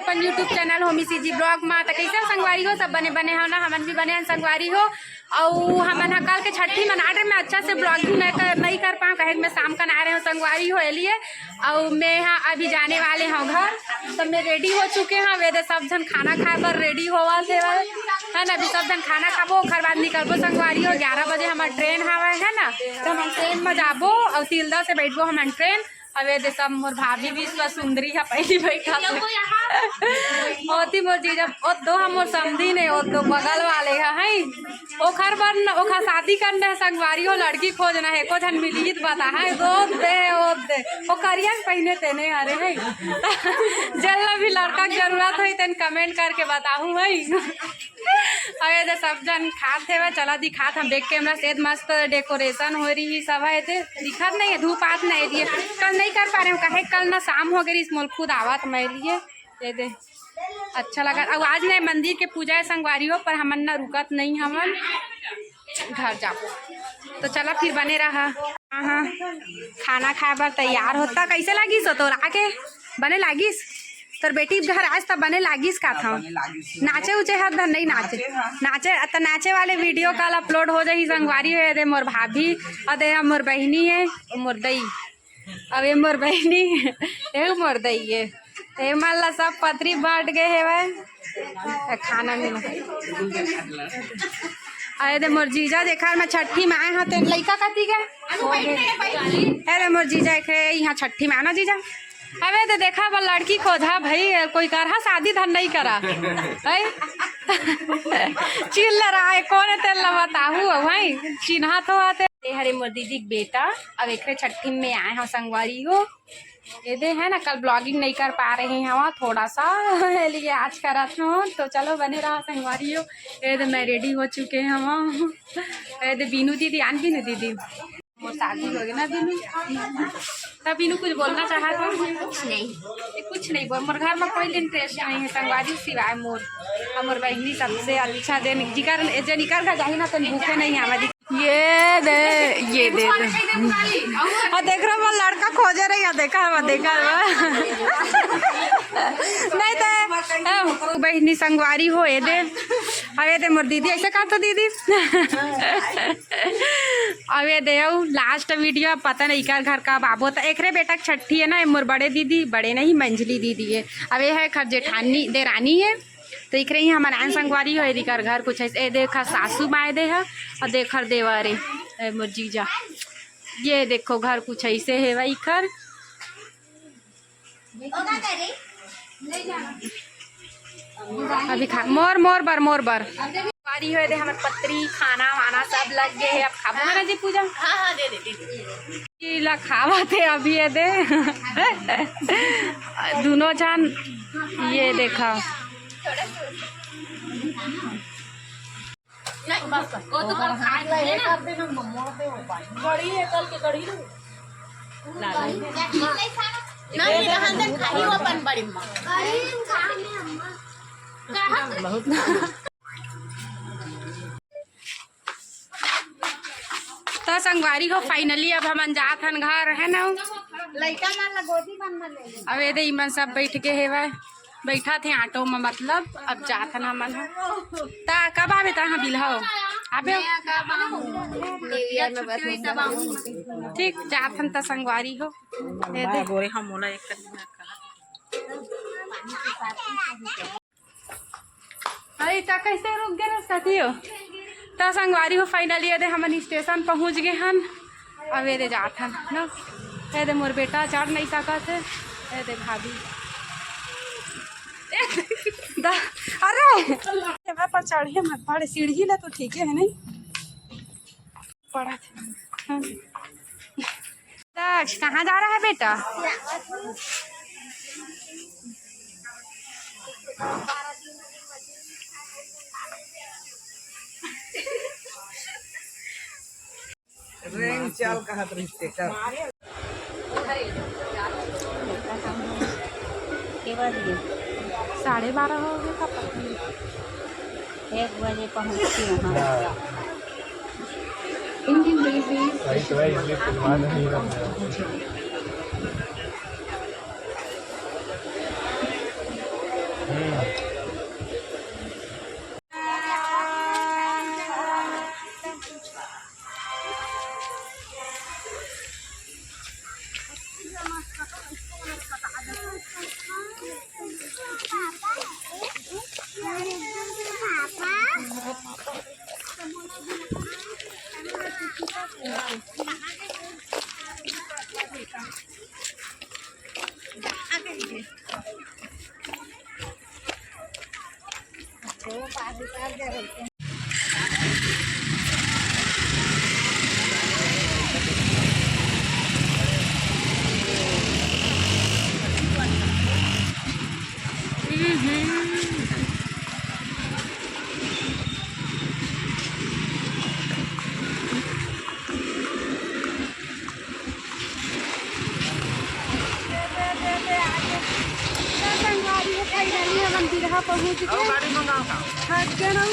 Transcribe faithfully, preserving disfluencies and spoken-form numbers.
अपन YouTube channel Homi CG blog मा। त कैसे हो संगवारी हो? सब बने बने हो ना? हमन भी बने हन संगवारी हो। अउ हमन ह कल के छट्ठी मना रहे, मैं अच्छा से ब्लॉगिंग नहीं कर, नहीं कर पाऊँ, कहे मैं शाम का ना रहे हो संगवारी हो, एलिए। अउ मैं ह अभी जाने वाले हूँ घर, तो मैं रेडी हो चुके हूँ। वे दे सब झन खाना खाए बर रेडी होवत हे, है ना? अभी सब झन खाना खाबो, ओखर बाद निकलबो संगवारी हो। ग्यारह बजे हमार ट्रेन हवय, है ना? तो हम ट्रेन में जाबो अउ सीलदा से बैठबो हमन ट्रेन। अबे दे सब मोर भाभी विश्व सुंदरी ह पहली बैठा थे। ओती मोर जीजा, ओ दो हम मोर समधी ने, ओ दो बगल वाले ह, हैं? ओखर बर न, ओखर शादी करना है संगवारी हो, लड़की खोजना है, एको झन मिली त बता है, दो दे, ओ दे, ओ करिया के पहिने तेने हरे है। जल्ला भी लड़का के जरूरत होई तेन कमेंट करके बताहू है। अबे दे सब झन खात हेवय, चला दिखात हम बैक कैमरा से। मस्त डेकोरेशन हो रही है सब है, एदे दिखत नहीं है, धूप आत नहीं दिए। कल नहीं कर पा रहे हूँ, काहे कल ना शाम हो गई, मोल खुद आवत मैं लिए। एदे अच्छा लगा। अब आज नहीं मंदिर के पूजा है संगवारी हो, पर हमन ना रुकत नहीं, हमन घर जाबो। तो चला फिर बने रहा। हाँ, हाँ, खाना खाए बर तैयार होता। कैसे लागिस हो तोर आके? बने लागिस? तोर बेटी घर आज त बने लागिस का था? बने लागिस। नाचे उचे हर धन नहीं नाचे? नाचे ह। नाचे, त नाचे वाले वीडियो कल अपलोड हो जाही संगवारी हो। एदे मोर भाभी, अउ दे मोर बहिनी है, मोर दई। अब ये मोर बहिनी, ये मोर दई है। ये मन ला सब पतरी बांट गए हेवय। ए, खाना मिला। अरे दे मोर जीजा, जेखर मैं छट्ठी में आए हूँ, तेन लइका कति गे? अरे मोर जीजा, एक यहाँ छट्ठी में आना जीजा। अबे तो देखा बा, लड़की खोजा भाई, कोई करहा शादी धन नहीं करा, है? चिल्ला रहा है, कौन है तेल बताहू भाई, चिन्हा तो आते। ये हरे मोर दीदी के बेटा, अब एकरे छट्ठी में आए हूँ संगवारी हो। ये दे है ना, कल ब्लॉगिंग नहीं कर पा रहे हैं हम थोड़ा सा, लिए आज करत हूँ, तो चलो बने रहा संगवारी हो। ये दे मैं रेडी हो चुके हैं हम। ये दे बीनू दीदी, आन बीनू दीदी, मोर शादी हो गई ना बीनू। तब बीनू कुछ बोलना चाहा था? कुछ नहीं। ये कुछ नहीं बोल, मोर घर में कोई इंटरेस्ट नहीं है संगवारी सिवाय मोर, और मोर बहिनी सबसे अच्छा। जे जिकर, जे निकर घर जाही ना, तो भूखे नहीं आवे। ये दे, ये दे दे। और देख रहा वो लड़का खोजे रही है, देखा वो, देखा वो। नहीं तो, ए, बहिनी संगवारी हो, ये दे। अब ये दे मोर दीदी, ऐसे कहा तो दीदी। अब ये दे, लास्ट वीडियो, पता नहीं कर घर का बाबू, तो एकरे बेटा के छट्ठी है ना, ये मोर बड़े दीदी, बड़े नहीं, मंझली दीदी है। अब ये है खर जेठानी, देरानी है। तो इकरे ही हमन आन संगवारी हो, एकर घर कुछ ऐसे, ए देखा सासू माय दे हा, और देखर देवर ए, ए मोर जीजा। ये देखो घर कुछ ऐसे है भाई इकर। अभी खा, मोर, मोर बर, मोर बर। संगवारी हो दे हमर पतरी, खाना वाना सब लग गए है, अब खाबो ना जी पूजा। हाँ, हाँ, दे दे, दे दे। ला खावा थे अभी ये दे। दोनों जान ये देखा। नहीं, बस, बस। वो तो कल खाए थे ना। कढ़ी है, कल के कढ़ी ना। नहीं, रहन दे, खाई वो अपन बड़ी माँ। बहुत। तो संगवारी हो, finally अब हमन जात हन घर, है ना? लइका मन ला गोदी मन में ले ले। अब ये दे इमन सब बैठ के हेवय, बैठा थे ऑटो में, मतलब अब जात हन हमन ह। ता कब आवे ता? हाँ, बिलहव आबे। मैं कब आऊँ? न्यू ईयर में बस छुट्टी हुई तब आऊँ। ठीक, जात हन ता संगवारी हो। ये दे। गोरे हम मोला एक अरे, त कैसे रुक गए रे साथी हो? त संगवारी हो, finally ये दे हमन स्टेशन पहुंच गए हन। अब ये दे जात हन न, ये दे मोर बेटा चढ़ नहीं सकत है, ये दे भाभी। द-, अरे, ये पर चढ़िए मत, बड़े सीढ़ी ले तो ठीक है, नहीं? पड़ा था। हाँ। दक्ष, कहाँ जा रहा है बेटा? रेंग चाल कहत रहिस तेकर। के बज गए? साढ़े बारह हो गए का पता नहीं। एक बजे पहुँची वहाँ। Indian Railways. सही तो है, इसलिए फिल्मा नहीं रहा। संगवारी हो, finally हमन बिरहा पहुंच गए। गाड़ी मंगाओ का? थक गए ना।